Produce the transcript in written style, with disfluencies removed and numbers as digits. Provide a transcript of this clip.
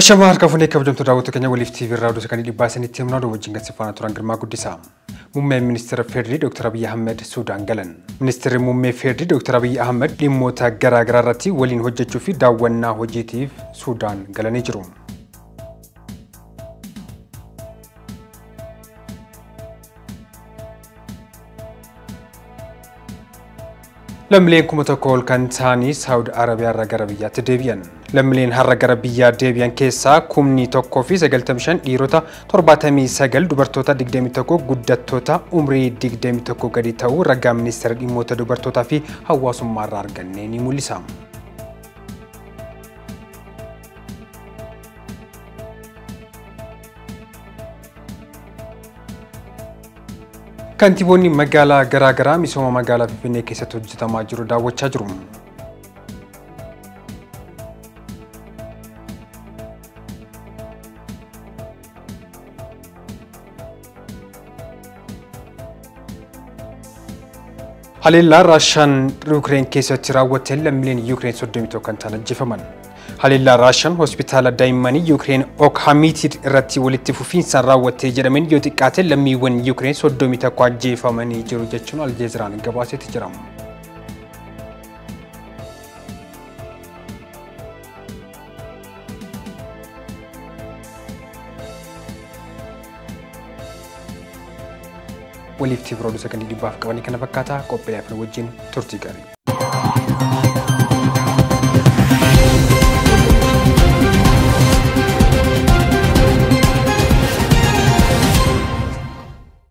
Ashamaa harka fuunee kabajamtoota daawwattoota keenya waliif TV irraa oduu sagantii dhibbaa isinitti himnaa oduu wajjin kan sifaana turan Girmaa Guddisaa. Muummeen Ministeera Feerrii Dr. Abiyyi Ahmed Suudaan galan. Ministeerri Muummee Feerrii Dr. Abiyyi Ahmed dhimmoota garaa garaa irratti waliin hojjechuu fi daawwannaa hojiitiif Suudaan galanii jiru. Lammiileen 1000 ol kan ta'anii Saawud Arabiyaa irraa gara biyyaatti deebi'an. Lammiileen har'a gara biyyaa deebi'an keessaa 1095 dhiirota, 79 dubartoota, 21 guddattoota umrii 21 gadi ta'uu ragaa ministeera dhimmoota dubartootaa fi hawaasummaa irraa arganne ni mul'isa. Kantiiboonni magaalaa garaa garaa misooma magaalaa Finfinnee keessatti hojjetamaa jiru daawwachaa jiru. Haleellaa Raashaan Yuukireen keessatti raawwatteen lammiileen Yuukireen 31 kan ta'an ajjeefaman. Haleellaa Raashaan hospitaala daa'immanii Yuukireen Okhamitid irratti walitti fufiinsaan raawwattee jedhameen yoo xiqqaate lammiiwwan Yuukireen 31 ajjeefamanii jiru jechuun Aljeeziraan gabaasetti jira. Waliif TV oduu sagantii dhibbaaf qabanii kana fakkaata qophiidhaaf wajjin turtii gaarii.